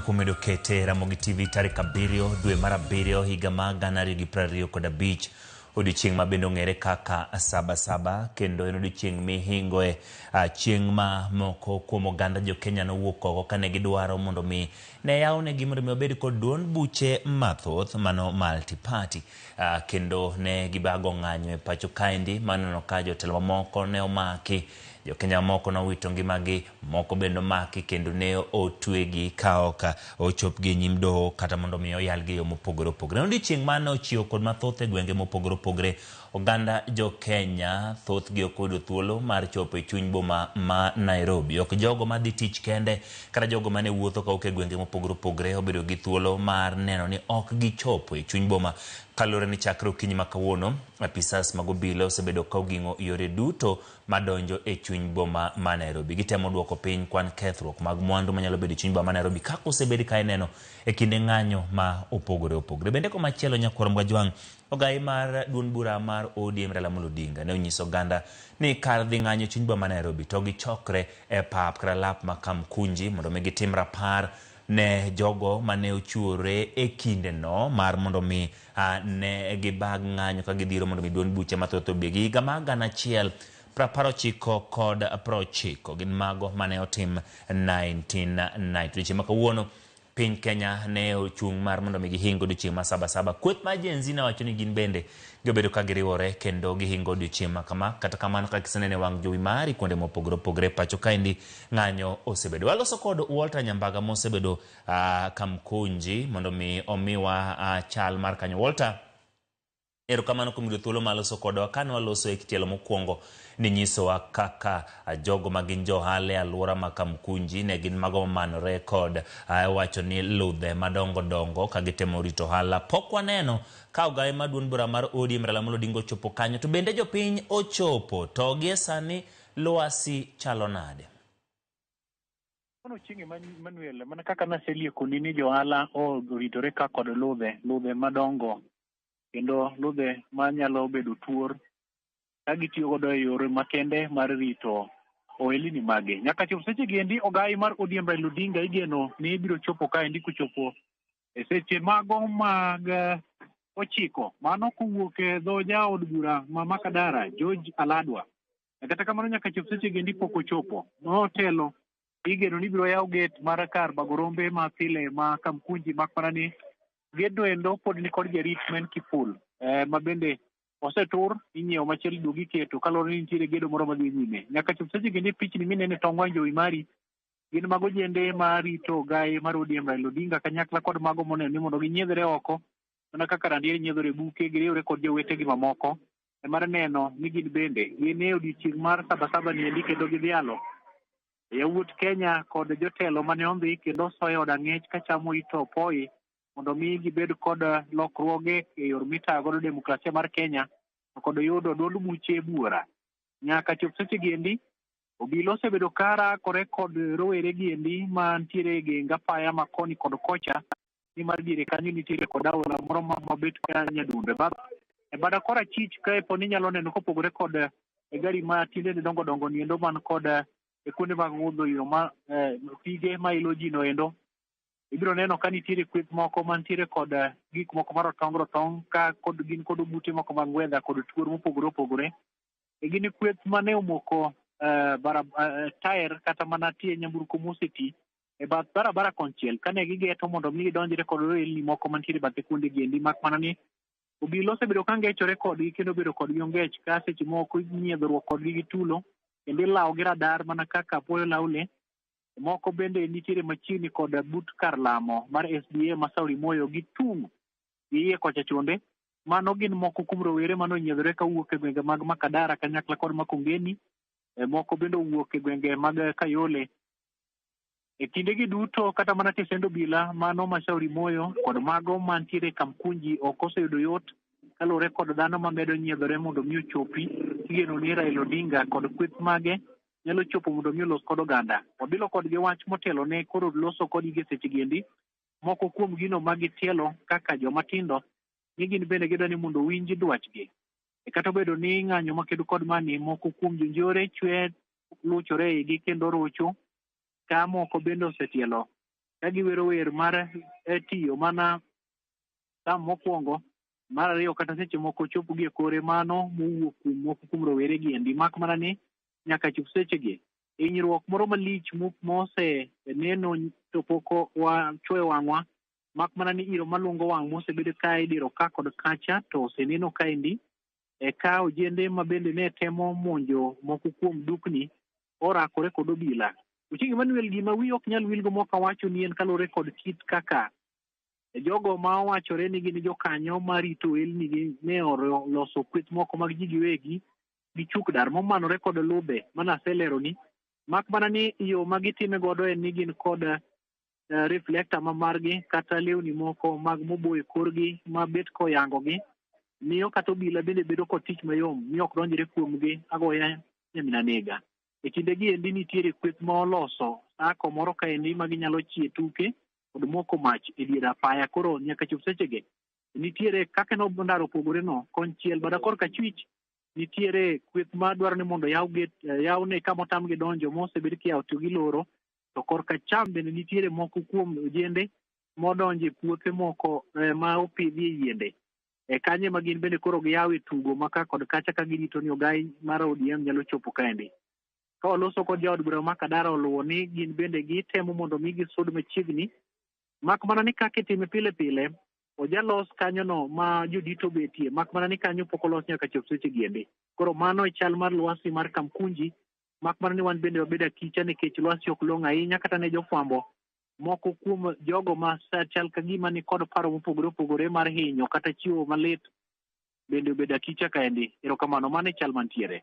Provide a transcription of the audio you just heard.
kuom medo kete Ramogi TV tarik 7 dwe mar 7 higa mar 2025, odiochieng' ma bende ong'ere kaka saba saba, kendo en odiochieng' mihingoe chieng' ma moko kuom oganda jo Kenya nowuok oko kane gidwaro mondo mi ne yawnegi mondo mi obed kod duond buche mathoth mano multi party. Kendo ne gibago ng'anyo e pacho kaendi maneno ka jotelo mamoko ne omaki, Jokenya moko nowito ngimagi, moko bende omaki kendo ne otwegi ka ok ochopgi e nyim doho kata mondo mi oyalgi e yo mopogore opogore. En odiochieng' mane ochiewo kod mathoth e gwenge mopogore opogore. Oganda jo Kenya thothgi ok oyudo thuolo mar chopo e chuny boma ma Nairobi. Ok jogo madhi tich kende kata jogo mane wuotho kawuok e gwenge mopogore opogore obedo gi thuolo mar neno ni ok gichopo e chuny boma kaluwore ni chakre okinyi ma kawuono apisas mag obila osebedo ka oging'o yore duto madonjo e chuny boma ma Nairobi. Gitemo duoko piny kwan kethruok mag mwandu manyalo bedo e chuny boma ma Nairobi kaka osebed ka ineno e kinde ng'anyo ma opogore opogore. Bende komachielo nyakwar Mgajwang' ogai mar duond bura mar ODM Raila Amolo Odinga ne onyiso oganda ni kar dhi ng'anyo e chuny boma ma Nairobi to gichokre e pap kata lap ma Kamkunji mondo mi gitim rapar ne jogo mane ochiwore e kindeno mar mondo mi ne gibag ng'anyo ka gidhiro mondo mi duond buche mathoth obi. Gi higa mar 1990 gin mago mane otim 1990. Odiochieng' ma kawuono piny Kenya ne ochung' mar mondo mi gihing odiochieng' ma saba saba. Kweth mar Gen Z ne wacho ni gin bende gibedo ka giriwore kendo gihingo odiochieng' ma kama. Kata kamano kaka iseneno e wang' jowi mari kuonde mopogore opogore e pacho kaendi ng'anyo osebedo. Waloso kod Walter Nyambaga mosebedo Kamkunji mondo mi omiwa chal mar kanyo. Walter, erokamano kuom yudo thuolo mar loso kodwa. Kane waloso e tielo mokwongo ninyisowa kaka jogo ma gin jo ohala e alwora ma Kamkunji ne gin mago mamanore kod wacho ni ludhe madongo dongo ka gitemo rito ohala. Pok waneno ka ogawe mar duond bura mar ODM Raila Amolo Odinga ochopo kanyo, to bende jopiny ochopo? To gie sani lwasi chalo nade? Mano chieng' Emmanuel, mana kaka naseliekoni ni johala oritore ka kod ludhe, ludhe madongo kendo ludhe manyalo bedo tuor ka gitiyo godo e yore makende mar rito ohelni mage. Nyaka chop seche gi endi ogai mar ODM Raila Odinga igeno ni biro chopo kaendi kochopo e seche mago mag 9 mano kowuok e dho jaod bura ma Makadara George Aladwa. Kata kamano nyaka chop seche gi endi pok ochopo. Notelo igeno ni biro yaw gate mar kar bago rombe ma pile ma Kamkunji mak mana ni gedno endo pod ni kod jarit ma en Kipul ma bende osetur inyiewo machielo iduogo iketo kaluwore ni nitiere gedo moro madhi nyime. Nyaka chop seche gi endi pichni mineno e tong wang' jowi mari gin mago jende ma rito ogaye mar ODM Raila Odinga kanyakla kod mago moneno ni mondo ginyiedhre oko mana kaka randier nyiedhore buke giriwre kod jowetegi mamoko mar neno ni gin bende gin e odiochieng' mar sabasaba ni endi kendo gidhialo yawuot Kenya kod jotelo mane ondhi kendo osoyo e od ang'ech kachamo it opoi mondo mi gibed kod lokruoge e yor mitayo godo demokrasia mar Kenya to kod yudo duond buche buora. Nyaka chop seche gi endi obila osebedo ka rakore kod rowere gi endi mantiere e geng apaya ma koni kod kocha nimar diere kanyo nitiere kod aora moro mabet ka nyadundo. E bada korachich ka po ni inyalo neno kopogore kod e gari ma tiendene dongo dongo ni endo man kod e kuonde mag ng'udho yo ma pige ma ilo ji no endo ibiro neno ka nitiere kweth moko mantiere kod gik moko marotong rotong ka kod gin kod ogute moko mag wedha kod tuor mopogore opogore. E gin kweth mane omoko taer kata mana tie nyamburko moseti e bath barabara konchiel kane gigeto mondo mi gidonjre kod ohelni moko mantiere bathe kuonde gi endi mak mana ni obila osebedo ka ngechore kodgi kendo obedo kodgi ongech ka seche moko inyiedhruok kodgi gi tulo kendo ilawo gi radar mana kaka apuoyo lawo le. Moko bende nitiere machiegni kod but kar lamo mar SDA ma Sauri Moyo gi tung' gi iye kocha chonde. Mano gin moko kuom rowere mane onyiedhore kawuok e gwenge mag Makadara kanyakla kod Makongeni. Moko bende owuok e gwenge mag Kayole. E kindegi duto kata mana tesend obila mano ma Shauri Moyo kod mago mantiere Kamkunji ok oseyudo yot kaluwore kod dhano mamedo nyiedhore mondo mi ochopi. Igeno ni Raila Odinga kod kweth mage nyalo chopo mondo mi olos kod oganda. Wabilo kodgi wach motelo ne koro loso kodgi gi seche gi endi. Moko kuom gino ma gitielo kaka joma tindo ni gin bende gidwa ni mondo owinj dwachgi. E kata obedo ni ng'anyo makedo kod mani moko kuom jonjore chwe luchore e igi kendo rocho ka moko bende osetielo. Ka giwero wer mar tiyo mana tam mokwongo, mar ariyo kata seche moko chopo gi e kore mano mowuok kuom moko kuom rowere gi endi. Mak mana ni nyaka chop sechegi hinyruok moro malich mose neno to pok wachuoyo wang'wa, mak mana ni iro malungo wang' mosebedo ka idiro ka kod kacha to oseneno kaendi e ka ojende ma bende ne temo monjo moko kuom dukni orakore kod obila. Ochieng' Emmanuel, gima wiyi ok nyal wilgo mok awacho ni en kaluwore kod kit kaka jogo ma owachore ni gin jokanyo marito ohelni gi ne oloso kweth moko mag ji giwegi gi chuk dar momanore kod ludhe mana aseleroni, mak mana ni yo ma gitime godo en ni gin kod reflector ma margi kata lewni moko mag moboyo korgi ma bet koyangogi miyo kata obila bende bedo kod tich mayom mi ok donjre kuomgi agoya nyamina nega. E kindegi endi nitiere kweth ma oloso sako moro kaendi ma ginyalo chie tuke kod moko mach e dier apaya. Koro nyaka chop sechegi nitiere kaka no ndara opogore no konchiel bada korka achwich nitiere kweth ma dwaro ni mondo yaw gate, yawne kama otamgi donjo mosebed kiyawo to giloro, to korka cham bende nitiere moko kuom ojende modonjo e puothe moko ma opidhie yiende e kanye ma gin bende koro giyawo e tugo ma ka kod kacha ka girito ni ogai mar ODM nyalo chopo kaendi. Ka waloso kod jaod bura ma Kadara oluwo ni gin bende gitemo mondo mi gisud machiegni, mak mana ni kaka itime pile pile ojalos kanyono ma jodito betie, mak mana ni kanyo pok olos nyaka chop seche gi endi. Koro mano e chal mar lwasi mar Kamkunji, mak mana ni wan bende wabedo akicha nikech lwasi ok long'o ahinya kata ne jofwambo moko kuom jogo ma chal ka gima ni kod paro mopogore opogore mar hinyo kata chiwo malit bende obedo akicha kaendi. Erokamano, mano e chal mantiere.